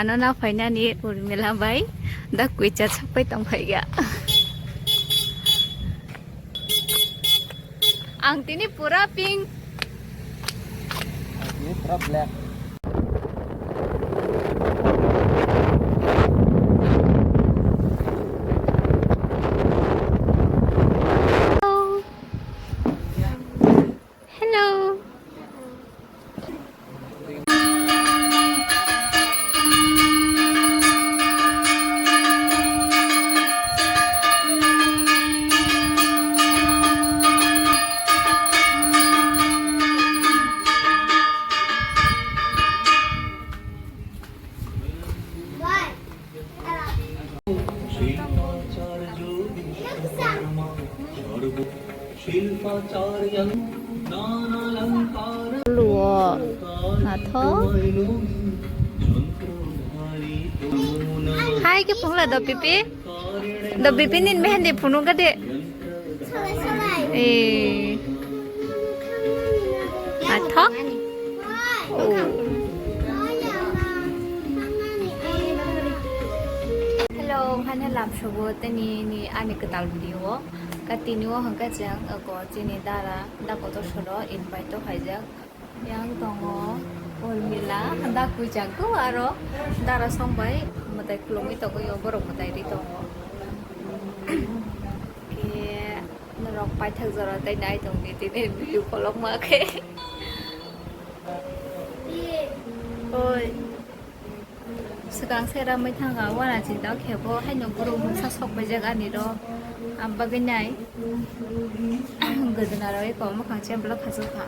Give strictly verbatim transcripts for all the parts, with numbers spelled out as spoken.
Nana phainani Urmila bai da kuicha chakpai tongphaiga. Ang tini pura pink. Ini pura black. Hello. Hello. Luo. Nathok. Hai, khe phunukla do pipi. Do pipi nin mehendi phunuk gade. Eh. Naithok. Oh. Hello, hanya lamsogo tini ni ani kwtal video. Ka tini o hwnkha chwng, ako chini dara, da kotor soro invite to khaijak. Yang tongo Urmila, da kuijago aro dara song bai mwtai khulumui tongwi o borok mwtai ri tongo. Khe norok paithak jora tei nai tongdi tini video kolokma khe. Oi. Swkang se ramwi thangkha, uanaching tong khe bo haino borok mungsa sok paijak ani ro. Am bagwi nai. Gwdwna rwi kok mwkhang chemblo khachuk kha.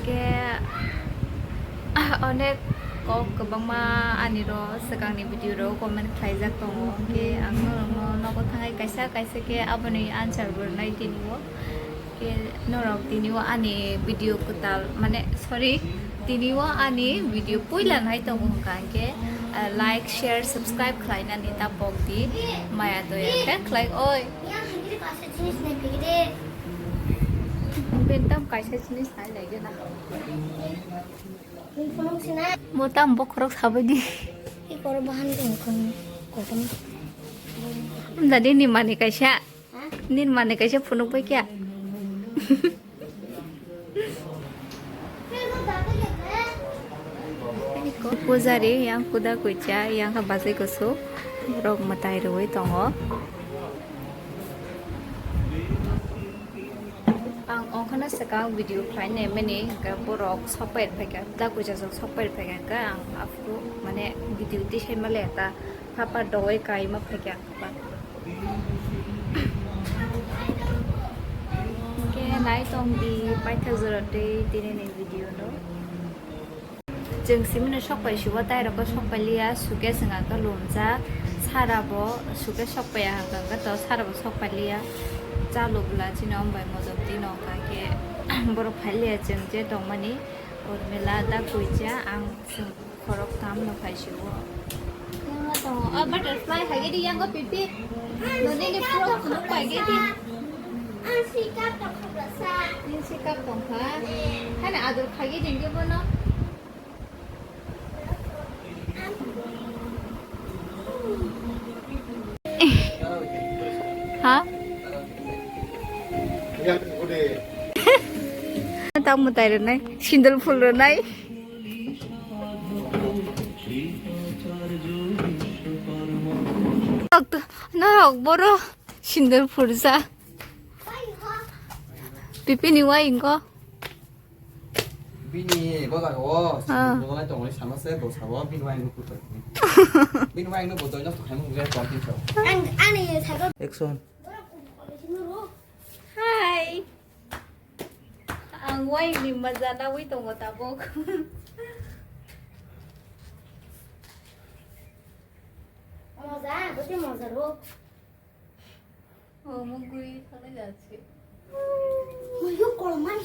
Hwnkhe onek kok kwbangma ani ro swkangni video ro comment khlaijak tongo. Hwnkhe ang norokno nogo thangwi kaisa kaisa khe aboni answer bo rwnai tini o. Khe norok tini o ani video kwtal, mane, sorry, tini o ani video puila nai tongo hwnkha hwnkhe, ah, like, share, subscribe khlainani ta pok di, maya doya khe khlai oi. Yang hingiri kaisa jinis nai pigide. Bentam kaisa jinis nai laigena. Mo tam bokhorok sabai di. Iko ro bahan tong khon kotom. Jadi ni mani kaisa. Nini mani kaisa phunuk bai kya? Pujari yang kuda kuicha, yang kha bachai kusu, rok mwtai rwui tongo. Ang ongkhana swkang video khlainai mani, hwnkhe borok sokpai rwphaikha, da kuicha jok sokpai rwphaikha, hwnkhe ang aphuru mane video tisai male ta, phapa dogoi kaima phaikha. Hwnkhe nai tong di paithak jora tei tini ni video no. Chwng simino sokpai sibo tai rok sokpai liya, suke swngakhe lumjak, sara bo suke sokpai ya hwnkhe to sara bo sokpai liya. Chalo bwla chini ombai modok dino hwnkhe borok phai liya chwng je tongmani Urmila da kuicha ang chwng. Khorok tam no khai si o. Yang ma tongo. Ah, butterfly hai di yang go pipi. Noni ni pro khuluk pai ge di. Ang si kap tong kha bla sa. Ning si kap tong kha. Hana adur khai ge ding ge bono. Ha? Tam mutai rwnai, sindal phul rwnai. Norok boro sindal phurja. Pipini wai ingo. Bini bola go, ah. Bola tong ni sama se bo sabo bini wai nuk. Bini wai nuk bo toy nok khai mung je kon tin so. Ang ani sago. Action. Hi. Ang wai ni maza na wi tongo tabok. Moza, bote moza ro. Oh, mugui sana jachi. Muyu kolmai.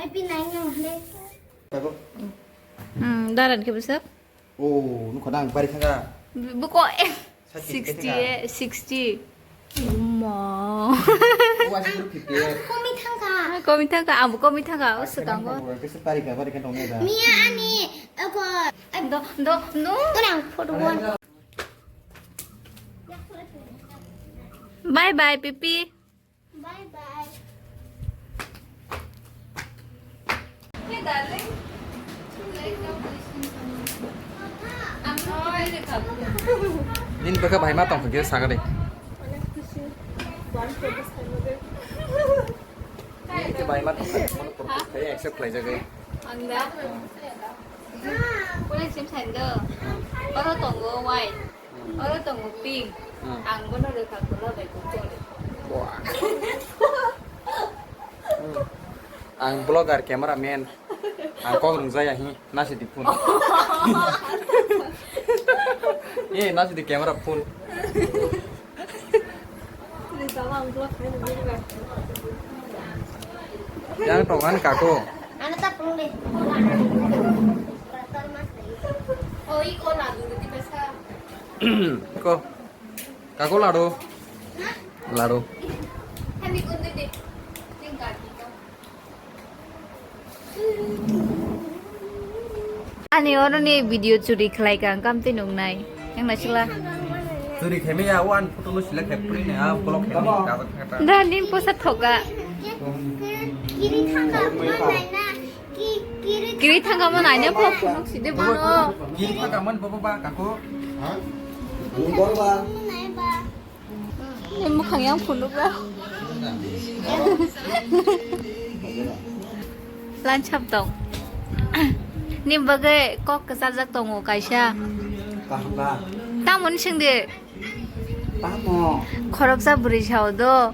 Ai pi nai nang hne. Tago. Hmm, daran ke besar? Oh, nukha nang bari khaga. Buko eh. Sixty, eh, sixty. Uma. Oh, asli group fifty. Kumi thangka. Komi thangka, abo komi thangka, o swkango. Kisa tarika, tarika tongya da. Mia ani, ako. Do, do, no. Orang photo one. Bye bye, Pipi. Bye bye. Hey, darling. Nini bwkha bai ma tong khe sagadi. Nini bai ma tong khe accept khlai jagwi. Ang da. Pura sim sando. Oro tongo white. Oro tongo pink. Hmm. Ang bono rwkha kula bai kuk choli. Wah. Hmm. Ang vlogger, camera man. Ang kok rwngjaya hi, nasi di phone. Eh, nasi di camera phone. Yang tongan kako. Ano ta pung de. Oi, ko lagu di basa. Ko. Kako lado. Lado. Kami kunde de. Tinggal kita. Ani oro ni video churi khlai ka, ang kam twi nung nai. Yang na sila. Churi khemi ya, wan photo lo sila khepri ne, a vlog khemi ka, ka, ka. Da, nin posa thoka. Kiri thangka mo nai na, ki-, kiri Kiri thangka mo nai na, pho phunuk side bono. Kiri thangka mo, bo, bo, ba, kako. Ha? Bo, bo, ba. Ni mukhang yang phunukra. Lanchap tong. Ni bagwi kok kwcharjak tongo kaisa. Kaham ba? Tamoni swngdi. Tamo. Khoroksa bwrwi sao do.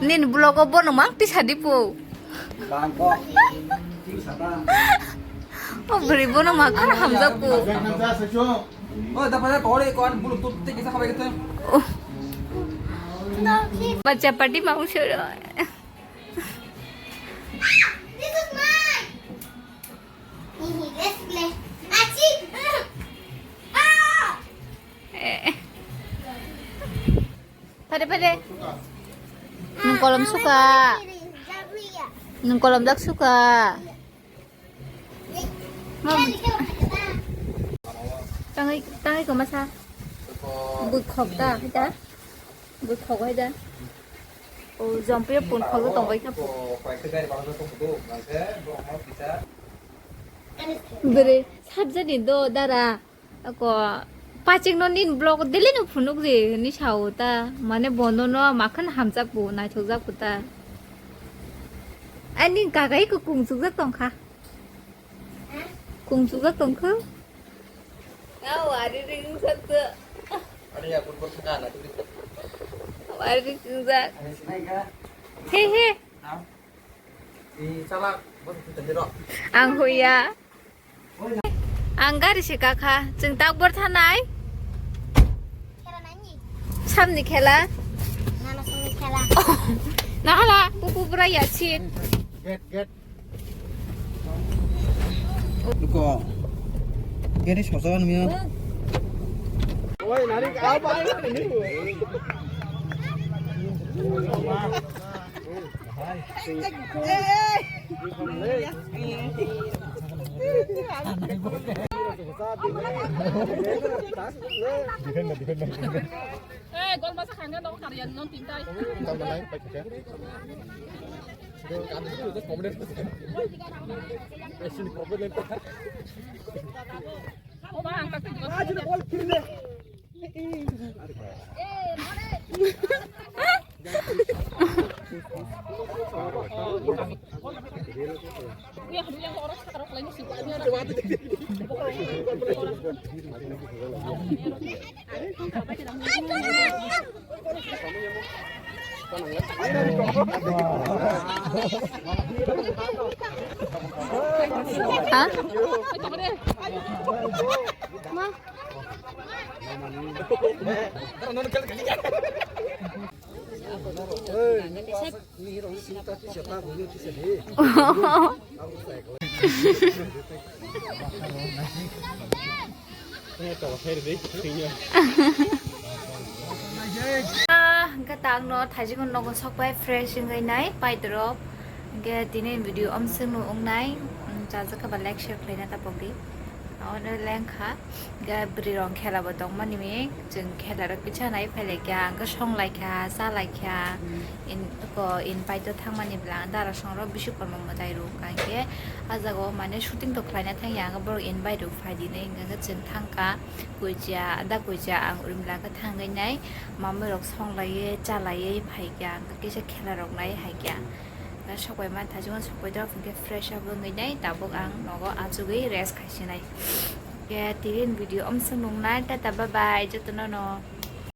Nini vlog o bono mang tisa di pu. Bang kok. Tisa bang. O bwrwi bono ma khana hamjak pu. Oi, da pada tore ko an bulu tut te kisa khabai kete. Bacha party mau shuru. This is mine. Hihi, let's play. Achi. Ah! Eh. Pade, pade. Nung kolom suka. Nung kolom jak suka. Mam. Tangai, tangai ko masa. Bui khok da, da. Bui khok hai da. O jompi pun khok da tong bai kha. Bere, sabjani do dara. Ako, pachek no nin vlog daily no phunuk je ni sao ta. Mane bono no makhan hamjak bo, naithok jak bo ta. Ani kakai ko kung chuk jak tong kha. Kung chuk jak tong kha. Aw, ari ring sak ta. Ari ya pun pun thang na tu. Ari ring jak. He he. Ang huya. Ang gari se kakha. Chwng takbor thanai. Samni khela. Nahala, pupu bura yasin. Get, get. Luko. Gari sosa nungya. Eh, gol masa khangna dong karian non tintai. Ha? Ma. Ah, hwnkhe tang no thaijikno nogo sokpai fresh wngwi nai paidrop. Hingke tini video omswk no wngnai, mm, chajak khe ba like share khlaina tapok di. Ono lengkha, hingke bwrwi rok khela bo tongmani mi, chwng khela rok kisa nai phai laikha, hingke song laikha, cha laikha, in, ko invite o thangmani bwla ang dara song rok bisi kormo mwtai rw hingke, ah jaga o mane shooting to khlaina thangya, hingke borok invite rw phai di hinwi, hingke chwng thangkha, kuicha, da kuicha ang Urmila khe thangwi nai, mamwi rok song laiwi, cha laiwi phaikha, hingke kisa khela rok nai haikha. Da sokbai man thajwk, sokbai dok hingke fresh up wngwi nai, tabuk ang nogo achugwi rest khaisinai. Ke tini video omswk nungnai, tata bye bye, jotono no.